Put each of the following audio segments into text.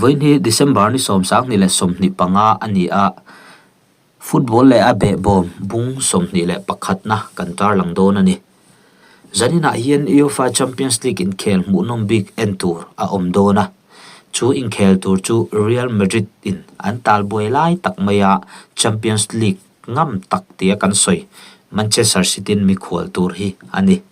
Vawiin hi December ni 25 a ni a, football leh a behbawm bung 21 na kan tarlang dawn a ni. Zaninah hian UEFA Champions League inkhel hmuhnawm bik en tur a awm dawn a, chu inkhel tur chu Real Madrid in an talbuai lai tak maia Champions League ngam tak tia kan sawi Manchester City in mikhual tur hi a ni.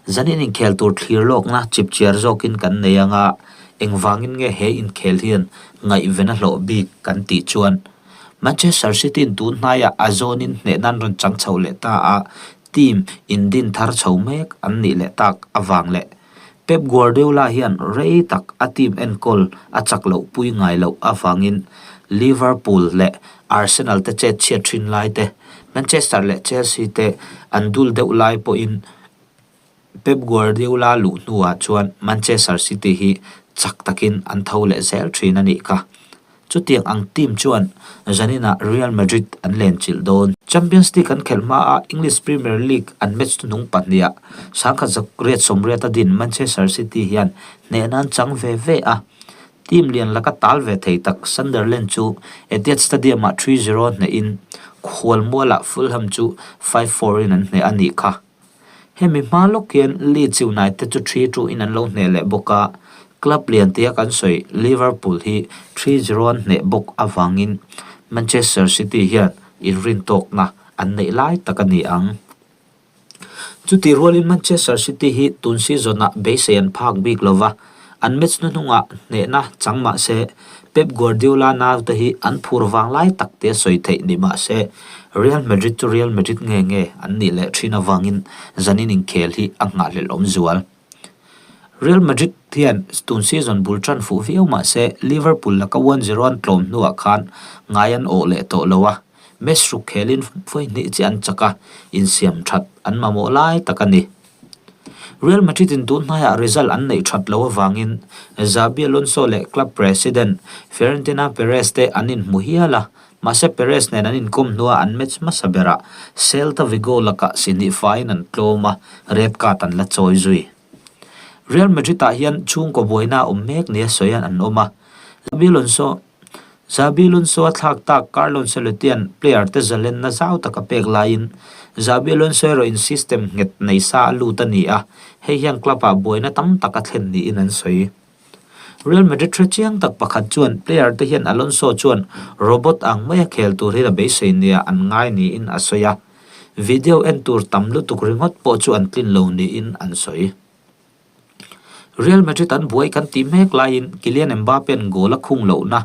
Zanin inkhel tur thlir lawkna chipchiar zawkin kan nei anga engvangin nge he inkhel hian ngaihven a hlawh bik kan tih chuan Manchester City in tun hnaiah a zawnin hneh nan rawn chang chho leh ta a, team indin thar chho mek an nih leh tak avang leh Pep Guardiola hian rei tak a team enkawl a chak loh pui ngai loh avangin Liverpool leh Arsenal te chet chhiat thin lai te, Manchester leh Chelsea te an dul deuh lai pawhin Pep Guardiola luh hnuah chuan Manchester City hi chak takin an tho leh zel thin a nih kha. Chutiang ang team chuan zaninah Real Madrid an lenchilh dawn. Champions League an khelh hmaa English Premier League an match hnung pahniha sangkhat zakriat sawmriata din Manchester City hian hnehna an chang ve ve a. Team lian laka tal ve thei tak Sunderland chu Etihad Stadium-ah 3-0 hnehin khualmualah Fulham chu 5-4 in an hneh a nih kha. Hemi hma lawk hian Leeds United chu 3-2 in an lo hneh leh bawk a, club lian tia kan sawi Liverpool hi 3-0 an hneh bawk avangin Manchester City hian inrintawkna an neih lai tak a ni ang. Chutih rualin Manchester City hi tun season-ah beisei an phak bik lo va, an match hnuhnungah hnehna chang mah se Pep Guardiola naute hi an phur vang lai tak tia sawi theih ni mah se Real Madrid chu Real Madrid nge nge an nih leh thin avangin zanin inkhel hi a nghahhlelh awm zual. Real Madrid hian tun season bul tan fuh viau mah se Liverpool laka 1-0 an tlawm hnuah khan ngai an awh leh tawh lo a, match ruk khelin vawi hnih chiah an chak a, insiam that an mamawh lai tak a ni. Real Madrid in tun hnaiah result an neih that loh avangin Xabi Alonso leh club president Florentino Perez te an inhmu hial a, mahse Perez nen an inkawm hnuah an match hmasa berah Celta Vigo lakah sihnih faiin an tlawm a, red card an la chawi zui. Real Madrid ah hian chhungkaw buaina a awm mek nia sawian an awm a, Xabi Alonso Xabi Alonso a thlak tak Carlo Ancelotti-a'n player te zalenna zau tak a pek laiin Xabi Alonso erawhin system nghet nei sa a lut a ni a, hei hian club-ah buaina tam tak a thlen niin an sawi. Real Madrid hre chiang tak pakhat chuan player te hian Alonso chuan robot ang maia khel tur hian a beisei nia an ngai niin a sawi a, video en tur tam lutuk ringawt pawh chu an tlin lo niin an sawi. Real Madrid an buai kan tih mek laiin Kylian Mbappe-a'n goal a khung lohna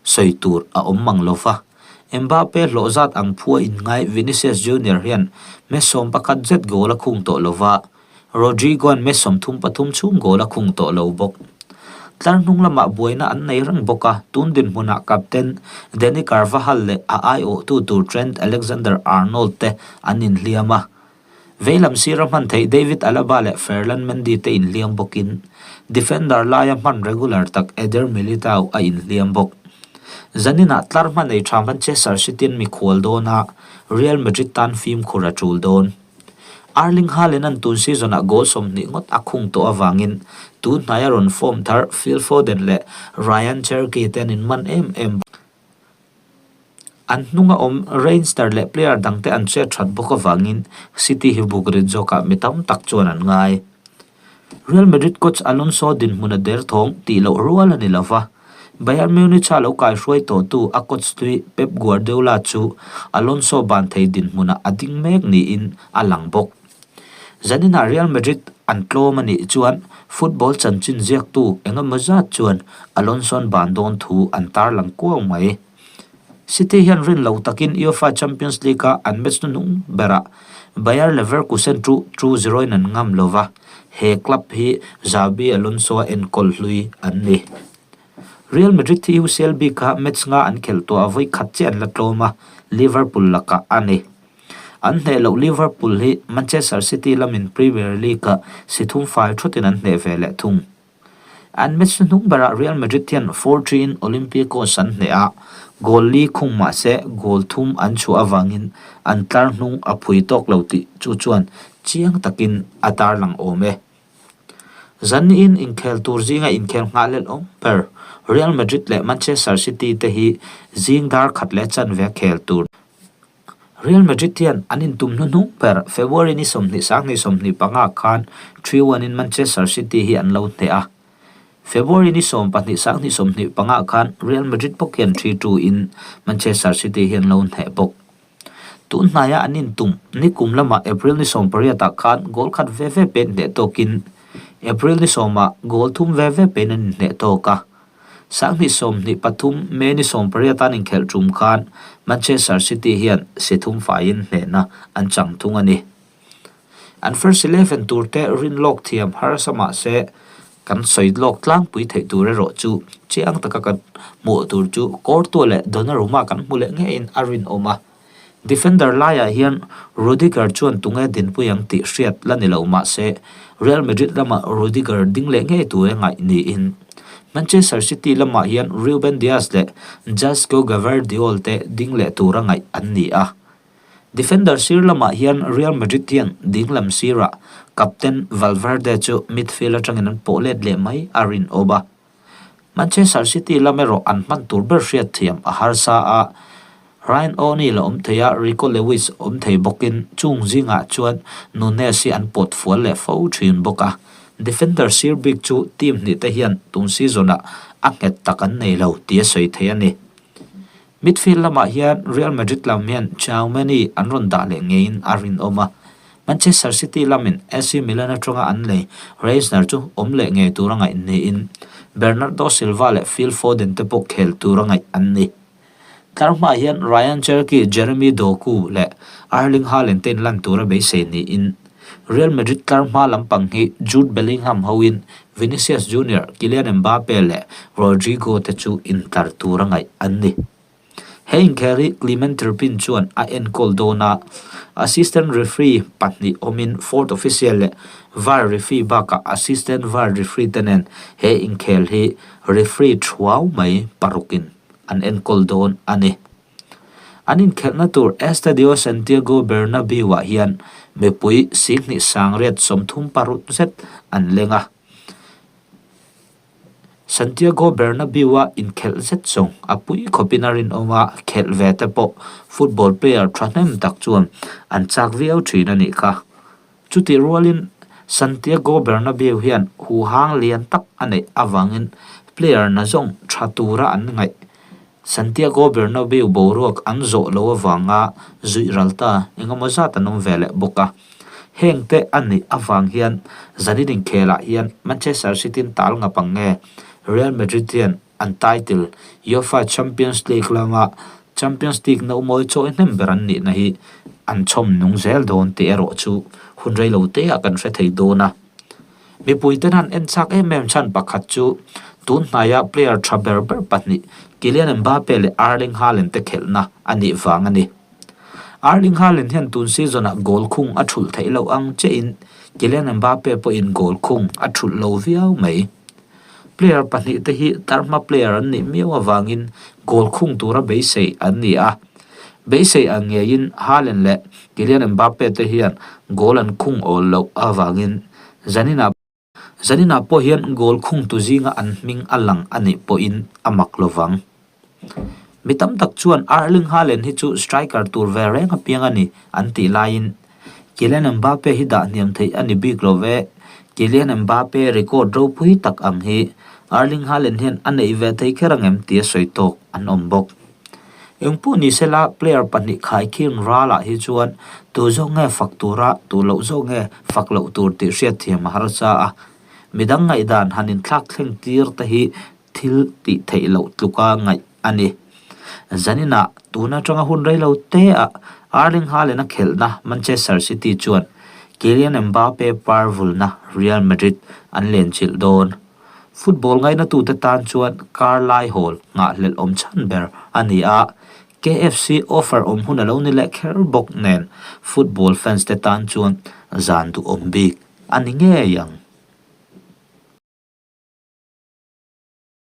sawi tur a awm mang lo va. Mbappe hlawh zat ang phua inngai Vinicius Junior hian match 11 zet goal a khung tawh lo va, Rodrygo-a'n match 33 chhung goal a khung tawh lo bawk. Tlar hnung lamah buaina an nei reng bawk a, tun dinhmunah captain Dani Carvajal leh a aiawhtu tur Trent Alexander-Arnold te an inhliam a. Veilam sira hman theih David Alaba leh Ferland Mendy te inhliam bawkin defender laia hman regular tak Eder Militao a inhliam bawk. Zaninah tlar hma nei tha Manchester City an mikhual dawn a, Real Madrid tan fimkhur a tul dawn. Erling Haaland an tun season-ah goal 20 ngawt a khung tawh avangin tun hnaia rawn form thar Phil Foden leh Ryan Cherki te an inman em em bawk. An hnunga awm Reinster leh player dangte an chet that bawk avangin City hi buk rit zawkah mi tam tak chuan an ngai. Real Madrid coach Alonso dinhmun a der thawng tih loh rual a ni lo va, Bayern Munich-a lo kaihruai tawhtu a coach hlui Pep Guardiola chu Alonso ban thei dinhmunah a ding mek niin a lang bawk. Zaninah Real Madrid an tlawm a nih chuan football chanchin ziaktu eng emaw zat chuan Alonso-a'n ban dawn thu an tarlang kuau mai. City hian rin lo takin UEFA Champions League-a an match hnuhnung berah Bayer Leverkusen chu 2-0 in an ngam lo va, he club hi Xabi Alonso-a enkawl hlui an ni. Real Madrid hi UCL bikah match nga an khelh tawh a vawi khat chiah an la tlawm a, Liverpool lakah a ni. An hneh loh Liverpool hi Manchester City lamin Premier League-ah si thum fai thutin an hneh ve leh thung. An match hnuhnung berah Real Madrid hian 4-3 in Olympiacos an hneh a, goal li khung mah se goal thum an chhuah avangin an tlar hnung a phui tawk lo tih chu chuan chiang takin a tarlang awm e. Zaniin inkhel tur zinga inkhel nghah lel awm ber Real Madrid leh Manchester City te hi zing dar khat leh chanve khel tur Real Madrid hian an intum hnuhnung ber February ni 20 sanghnih 25 khan 3-1 in Manchester City hi an lo hneh a. February ni 12 sanghnih 25 khan Real Madrid bawk hian 3-2 in Manchester City hi an lo hneh bawk. Tun hnaia an intum nikum lamah April ni 18 ah khan goal khat ve ve pen hneh tawkin April ni 10 ah goal thum ve ve pen an inhneh tawk a. Sanghnih 23 May ni 18 an inkhelh tum khan Manchester City hian si thum faiin hnehna an chang thung a ni. An first 11 tur te rin lawk thiam harsa mah se kan sawi lawk tlangpui theih tur erawh chu chiang taka kan hmuh tur chu Courtois leh Donnarumma kan hmu leh ngeiin a rinawm a. Defender laiah hian Rudiger chuan tunge dinpui ang tih hriat la ni lo mah se Real Madrid lamah Rudiger ding leh ngei tur a ngaih niin Manchester City lamah hian Ruben Dias leh Josko Gvardiol te ding leh tura ngaih an ni a. Defender sir lamah hian Real Madrid hian ding lam sirah captain Valverde chu midfield atangin an pawh let leh mai a rinawm a. Manchester City lam erawh an hman tur ber hriat thiam a harsa a, Ryan O'Neil a awm thei a, Rico Lewis awm thei bawkin chung zingah chuan Nunez hi an pawt fual leh fo thin bawk a. Defender sir bik chu team hnih te hian tun season-ah a nghet tak an nei lo tih a sawi thei a ni. Midfield lamah hian Real Madrid lam hian Tchouameni an rawn dah leh ngeiin a rinawm a, Manchester City lamin AC Milan atanga an lei Reisner chu awm leh ngei tura ngaih niin Bernardo Silva leh Phil Foden te pawh khel tura ngaih an ni. Tlarhmaah hian Ryan Cherki, Jeremy Doku leh Erling Haaland te inlan tura beisei niin Real Madrid tlarhma lampang hi Jude Bellingham hoin Vinicius Junior, Kylian Mbappe leh Rodrygo te chu intlar tura ngaih an ni. He inkhel hi Clement Turpin chuan a enkawl dawn a, assistant referee pahnih awmin fourth official leh var referee bakah assistant var referee te nen he inkhel hi referee thuau mai parukin an enkawl dawn a ni. An inkhelhna tur Estadio Santiago Bernabeu-ah hian mipui 28 36 zet an leng a. Santiago Bernabeu-a inkhelh zet zawng a pui khawpin a rinawm a, khelh ve te pawh football player thahnem tak chuan an chak viau thin a nih kha. Chutih rualin Santiago Bernabeu hian huhang lian tak a neih avangin player nazawng tha tura an ngaih Santiago Bernabeu boruak an zawh lo avanga zuih ral ta engemaw zat an awm ve leh bawk a. Heng te a nih avang hian zanin inkhelah hian Manchester City in tal ngap ang nge Real Madrid hian an title UEFA Champions League lama Champions League nomawi chawi hnem ber an nihna hi an chhawm nung zel dawn tih erawh chu hun reilo teah kan hre thei dawn a. Mipuiten han en chak em em chhan pakhat chu tun hnaia player tha ber ber pahnih Kylian Mbappe leh Erling Haaland te khelhna a nih vang a ni. Erling Haaland hian tun season-ah goal khung a thulh theih loh ang chiahin Kylian Mbappe pawhin goal khung a thulh lo viau mai. Player pahnih te hi tlarhma player an nih miau avangin goal khung tura beisei an ni a. Beisei ang ngeiin Haaland leh Kylian Mbappe te hian goal an khung awl loh avangin zaninah zaninah pawh hian goal khungtu zinga an hming a lang a nih pawhin a mak lovang. Mi tam tak chuan Erling Haaland hi chu striker tur ve reng apiang a ni an tih laiin Kylian Mbappe hi dah hniam theih a ni bik lo ve. Kylian Mbappe record ropui tak ang hi Erling Haaland hian a neih ve thei kher ang em tia sawi tawk an awm bawk. Engpawh ni sela player pahnih khaikhin ralah hi chuan tu zawk nge fak tura tu loh zawk nge fak loh tur tih hriatthiam a harsa a. Midang ngaihdan han inthlak thleng tir te hi thil tih theih loh tluka ngaih a ni. Zaninah tun atanga hun rei lo te ah Erling Haaland a khelhna Manchester City chuan Kylian Mbappe par vulna Real Madrid an lenchilh dawn. Football ngainatute tan chuan kar lai hawl nghahhlelh awm chhan ber a ni a, KFC offer awm hun a lo ni leh kher bawk nen football fans te tan chuan zan duhawm bik a ni ngei ang.